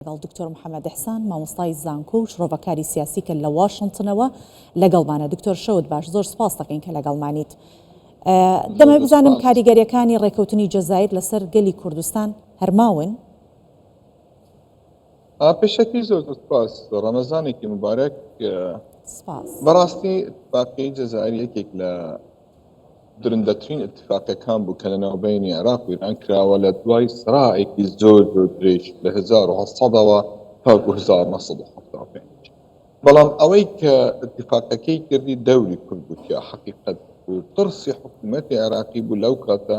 لەگەڵ دکتۆر محەمەد ئیحسان مامۆستای زانکۆ و شرۆڤەکاری سیاسی کە لە واشنتنەوە لەگەڵمانە. دکتۆر شەوت باش، زۆر سپاس دەکەین کە لەگەڵمانیت. دەمەوێت بزانم کاریگەریەکانی ڕێکەوتنی جەزائیر لەسەر گەلی کوردستان هەر ماون؟ پێشەکی زۆر زۆر سپاس، ڕەمەزانێکی موبارەک. سپاس. بەڕاستی ئیتفاقیەی جەزائیر یەکێک لە درندەترین ئیتفاقەکان بوو کە لە ناوبەینی عێراق و ئیران کراوە لە دوای سراعێکی زۆر زۆر درێژ لە 1800 ەوە تاکو 1975. بەڵام ئەوەی کە ئیتفاقەکەی کردی دەوری کورد بوو تیا حەقیقەت و ترسی حکوومەتی عێراقی بوو لەو کاتە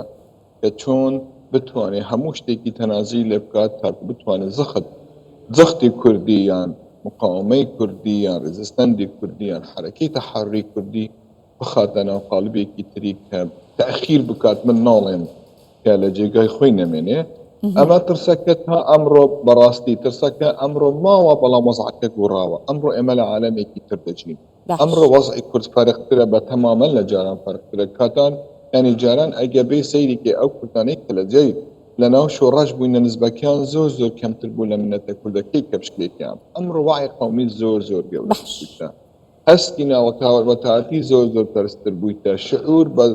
کە چۆن بتوانێ هەموو شتێکی تەنازی لێ بکات تاکو بتوانێت زەخت زەختی کوردی یان مقاومەی کوردی یان ڕزستەندی کوردی یان حەرەکەی تەحەڕی کوردی بخاتە ناو قاڵبێکی تری کە تەئخیر بکات، من ناڵێم کە لە جێگای خۆی نەمێنێ، ئەمە ترسەکە تا ئەمڕۆ بەڕاستی ترسەکە ئەمڕۆ ماوە، بەڵام وەزعەکە گۆڕاوە، ئەمڕۆ ئێمە لە عالەمێکی تر دەژین، ئەمڕۆ وەزعی کورد فەرقترە بە تەمامەن لە جاران فەرقترە، کاتان یانی جاران ئەگە بێی سەیری کەی ئەو کوردانەی کە لە جێی لە ناو شۆڕش بووینە نسبەکەیان زۆر زۆر کەمتر بوو لە منەتە کوردەکەی کە بشکلێکیان، ئەمڕۆ وەعی قەومی زۆر زۆر گەورەتر بوویتە. هەستی ناوەتاوەتاتی زۆر زۆر بەرزتر بوویتە، شعور بە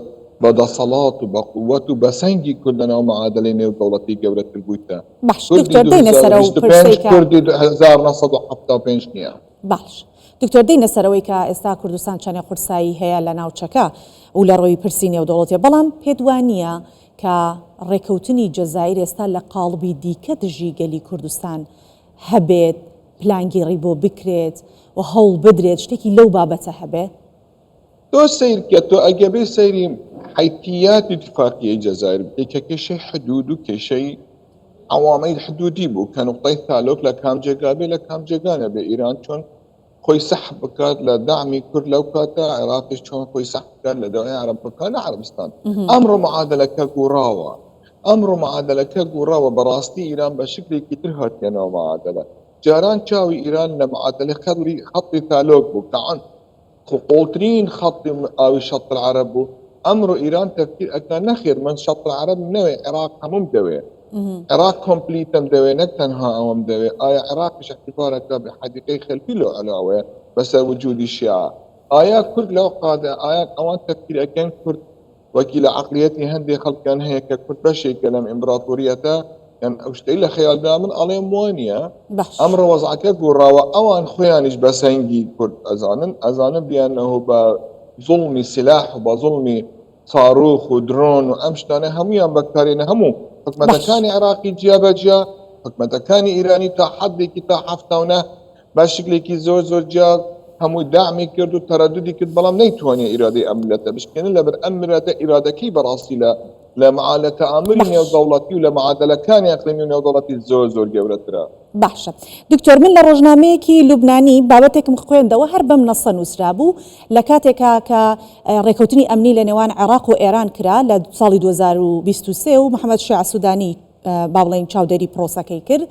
بە دەسەڵات و بە قووەت و بە سەنگی کورد لە ناو معادەلەی نێودەوڵەتی گەورەتر بوویتە. باش کوردی دکتۆر دێینە سەر ئەو 2025 پرسەی کە کوردی 1975 نییە. باش دکتۆر دێینە سەر ئەوەی کە ئێستا کوردستان چەنێ قورسایی هەیە لە ناوچەکە و لە ڕووی پرسی نێودەوڵەتیە بەڵام پێت وا نییە کە ڕێکەوتنی جەزائیر ئێستا لە قاڵبی دیکە دژی گەلی کوردستان هەبێت، پلانگێڕی بۆ بکرێت و هەوڵ بدرێت شتێکی لەو بابەتە هەبێ؟ تۆ سەیر کە تۆ ئەگەر بێی سەیری حەیتیاتی ئیتفاقیەی جەزائیر بکەی کە کێشەی حدود و کێشەی عەوامەی حدودی بوو کە نوقتەی تالۆک لە کام جێگا بێ لە کام جێگا نەبێ ئیران چۆن خۆی سەحب بکات لە دەعمی کورد لەو کاتە عێراقیش چۆن خۆی سەحب بکات لە دەوری عەرەبەکان لە عەرەبستان ئەمڕۆ معادلەکە گۆڕاوە ئەمڕۆ معادلەکە گۆڕاوە بەڕاستی ئیران بە شکلێکی تر هاتیە ناو معادلە جاران چاوی ئیران لە معادلە خەڵی خەڵی تالۆک بوو کە عن قوڵترین خەڵی ئاوی شەط العرب بوو ئەمڕۆ ئیران تەفکیر ئەکا نەخێر من شەط العرب نەوێ عێراق هەمووم دەوێ عێراق complete م دەوێ نەک تەنها ئەوەم دەوێ ئایا عێراقیش اعتبار ئەکا بە حەدیقەی خەلفی لۆ عەلاوەیە بەسەر وجودی شیعە ئایا کورد لەو قادە ئایا ئەوان تەفکیر ئەکەن کورد وەکی لە عەقلیەتی هەندێ خەڵکیان هەیە کە کورد بەشێکە لەم ئیمبراتۆریەتە یان ئەو شتەی لە خەیاڵدا من ئەڵێم وانیە باش. ئەمڕۆ وەزعەکە گۆڕاوە ئەوان خۆیانیش بە سەنگی کورد ئەزانن ئەزانن بیانەوە بە زوڵمی سلاح و بە زوڵمی ساروخ و درۆن و ئەم شتانە هەموویان بەکارێنە هەموو حکومەتەکانی عێراقی جیا بە جیا حکومەتەکانی ئیرانی تا حدێکی تا 79 بە شکلێکی زۆر زۆر جیا هەمووی دامی کرد و تەرەدودی کرد بەڵام نەیتوانێت ئیرادەی ئەم ملەتە بشکێنن لەبەر ئەم ملەتە ئیرادەکەی بەڕاستی لە لە معالە تەعاملی نێودەوڵەتی و لە معادلەکانی ئەقلیمی و نێودەوڵەتی زۆر زۆر گەورەترە. باشە دکتۆر من لە ڕۆژنامەیەکی لوبنانی بابەتێکم خوێندەوە هەر بەم نەسە نووسرابوو لە کاتێکا کە ڕێکەوتنی ئەمنی لە نێوان عێراق و ئێران کرا لە ساڵی 2023 و محەممەد شیاع سودانی با بڵێین چاودێری پرۆسەکەی کرد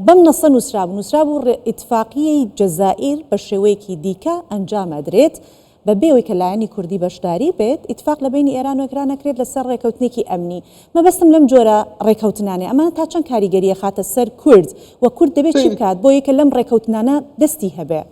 بەم نەسە نووسرابوو نووسرابوو ئیتفاقیەی جەزائیر بە شێوەیەکی دیکە ئەنجام ئەدرێت بە بێ ئەوەی کە لایەنی کوردی بەشداری بێت، ئیتفاق لە بەینی ئێران و ئێکران ئەکرێت لە سەر ڕێکەوتنێکی ئەمنی. مەبەستم لەم جۆرە ڕێکەوتنانەیە، ئەمانە تا چەند کاریگەری ئەخاتە سەر کورد و کورد دەبێ چی بکات بۆ ئەوەی کە لەم ڕێکەوتنانە دەستی هەبێ؟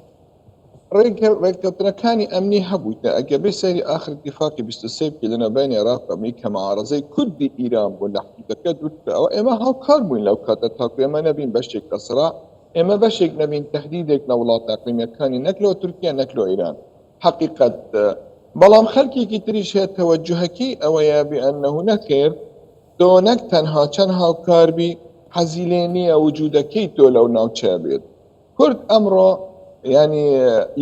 ڕێکەوتنەکانی ئەمنی هەبوویتە، ئەگەر بێی سەیری ئاخر ئیتفاقی 23 بکەی لە ناوبەینی عێراق و ئەمریکا معارەزەی کوردی ئیران بوو لە حدودەکە دوور کراوە، ئێمە هاوکار بووین لەو کاتە تاکو ئێمە نەبین بەشێک لە سراع، ئێمە بەشێک نەبین تەهدیدێک لە وڵاتە ئەقلیمیەکانی نەک لۆ تورکیا نەک لۆ ئیران حەقیقەت بەڵام خەلکێکی تریش هەیە تەوەجوهەکەی ئەوەیە بئەنه نەخێر تۆ نەک تەنها چەند هاوکار بی حەزی لێ نییە وجودەکەی تۆ لەو ناوچەیە بێت کورد ئەمڕۆ ینی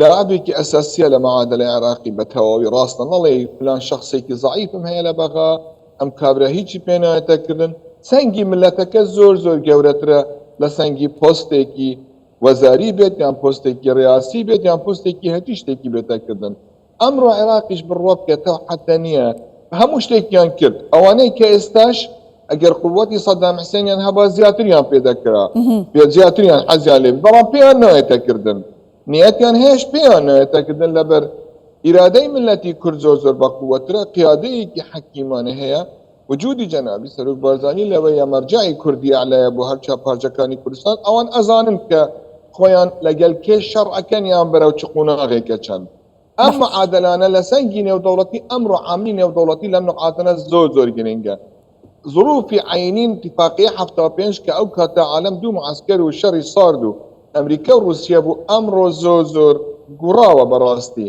لاعبێکی ئەساسیە لە معادلەی عێراقی بە تەواوی ڕاستە نەڵێی فلان شخصێکی زەعیفم هەیە لە بەغا ئەم کابرا هیچی پێ نایەتە کردن، سەنگی مللەتەکە زۆر زۆر گەورەترە لە سەنگی پۆستێکی وەزاری بێت یان پۆستێکی ڕیاسی بێت یان پۆستێکی هەرچی شتێکی بێتە کردن. ئەمڕۆ عێراقیش بڕوا بکە تەو حەتە نییە هەموو شتێکیان کرد ئەوانەی کە ئێستاش ئەگەر قووەتی سەدام حسێنیان هەبا زیاتریان پێ دەکرا پێ زیاتریان حەزیان لێ بەڵام پێیان نایەتە کردن نیەتیان هەیەش پێیان نایەتە کردن لەبەر ئیرادەی مللەتی کورد زۆر زۆر بە قووەترە قیادەیەکی حەکیمانە هەیە. وجودی جەنابی سەرۆک بارزانی لەوەیە مەرجەعی کوردی ئەعلایە بۆ هەر چوار پارچەکانی کوردستان، ئەوان ئەزانن کە خۆیان لەگەل کێ شەڕ ئەکەن یان بەرەو چ قوناغێک ئەچن. ئەم معادلانە لە سەنگی نێودەوڵەتی ئەمڕۆ عاملی نێودەوڵەتی لەم نقاتانە زۆر زۆر گرنگە. زروفی عەینی اتفاقیە 75 کە ئەو کاتە عالەم دوو معسکەر و شەڕی سارد و ئەمریکا و ڕوسیە بوو ئەمڕۆ زۆر زۆر گوڕاوە بەڕاستی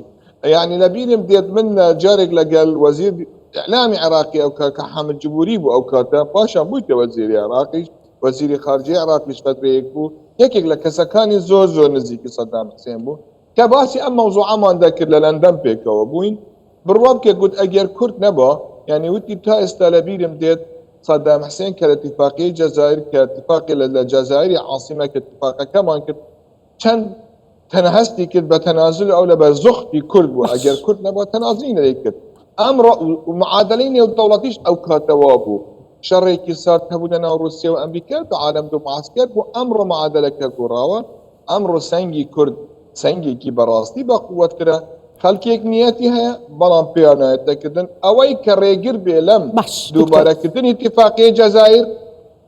یعنی لە بیرم دێت من جارێک لەگەل وەزیر ئیعلامی عێراقی ئەو کە حامد جبوری بوو ئەو کاتە پاشان بوویتە وەزیری عێراقیش وەزیری خارجی عێراقیش فەترەیەک بوو یەکێک لە کەسەکانی زۆر زۆر نزیکی سەدام حسێن بوو کە باسی ئەم مەوزوعەمان دەکرد لە لەندەن پێکەوە بووین بڕوا بکە گوت ئەگەر کورد نەبا یعنی وتی تا ئێستا لە بیرم دێت سەدام حسێن کە لە اتفاقیەی جەزائیر کە اتفاقی لە جەزائیری عاسیمە کە اتفاقەکەمان کرد چەند تەنە هەستی کرد بە تەنازل ئەو لەبەر زۆختی کورد بوو ئەگەر کورد نەبووە تەنازلی نەدەیکرد ئەمڕۆ معادلەی نێودەوڵەتیش ئەو کاتەوە بوو شەڕێکی سارد هەبوو لە ناو رووسیا و ئەمریکا بە عالەم دوو معسکەر بوو ئەمڕۆ معادلەکە گۆڕاوە ئەمڕۆ سەنگی کورد سەنگێکی بەڕاستی بە قووەتترە خەڵکێک نیەتی هەیە بەڵام پێیان نایەت دەکردن ئەوەی کە ڕێگر بێ لەم باش دکتۆر. دووبارەکردنی ئیتیفاقیەی جەزائیر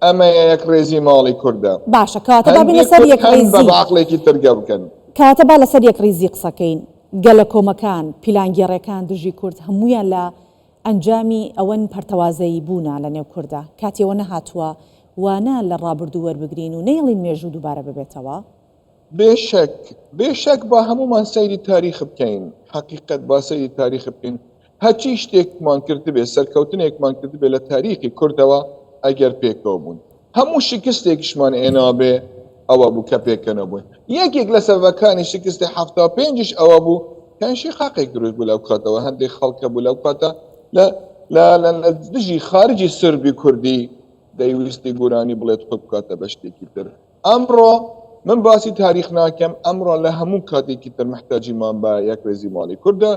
ئەمەیە یەکڕێزی ماڵی کوردە. باشە کەواتە با بێینە هەندێک سەر کورد هەن بە یەکڕیزی. بە عەقڵێکی تر گە بکەن. کەواتە با لەسەر یەکڕیزی قسەکەین. گەلەکۆمەکان، پیلانگێڕێکان دژی کورد هەموویان لە ئەنجامی ئەوەن پەرتەوازەیی بوونە لە نێو کوردا. کاتی ئەوە نەهاتووە وانە لە ڕابردوو وەربگرین و نەیەڵین مێژوو دووبارە ببێتەوە؟ بێ شەک، بێ شەک با هەموومان سەیری تاریخ بکەین، حەقیقەت با سەیری تاریخ بکەین، هەرچی شتێکمان کردبێ، سەرکەوتنێکمان کردبێ لە تاریخی کوردەوە ئەگەر پێکەوە بوون. هەموو شکستێکیشمان ئێنابێ ئەوە بوو کە پێکەنە بووین. یەکێک لە سەبەبەکانی شکستی 75یش ئەوە بوو کە انشقاقێک دروست بوو لەو کاتەوە، هەندێک خەڵک هەبوو لەو کاتە لە لە لە دژی خارجی سربی کوردی دەیویستی گۆرانی بڵێت خۆی بکاتە بە شتێکی تر. ئەمڕۆ من باسی تاریخ ناکەم، ئەمڕۆ لە هەموو کاتێکی تر محتاجیمان بە یەکڕێزی ماڵی کوردە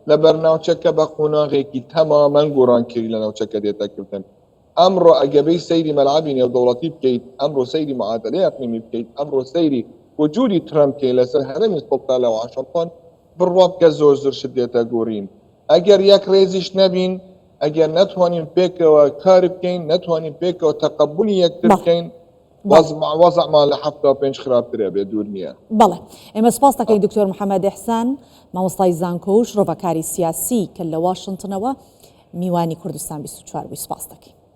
لەبەر ناوچەکە بە قۆناغێکی تەمامەن گۆڕانکاری لە ناوچەکە دێتە کردن. ئەمڕۆ ئەگە بێی سەیری مەلعەبی نێودەوڵەتی بکەیت، ئەمڕۆ سەیری معادەلەی ئەقلیمی بکەیت، ئەمڕۆ سەیری وجودی ترەمپ بکەیت لەسەر هەرەمی سوڵتە لە واشنتۆن، بڕوا بکە زۆر زۆر شت دێتە گۆرین. ئەگەر یەکڕێزیش نەبین، ئەگەر نەتوانین پێکەوە کار بکەین، نەتوانین پێکەوە تەقەبولی یەکتر بەڵێ. بکەین، بەڵێ. وەزعمان لە 75 خراپتر ئەبێ، دوور نییە. بەڵێ. ئێمە سوپاست دەکەین دکتۆر محەمەد ئیحسان، مامۆستای زانکۆ و شرۆڤەکاری سیاسی کە لە واشنتنەوە میوانی کوردستان 24 بووی. سوپاست دەکەین.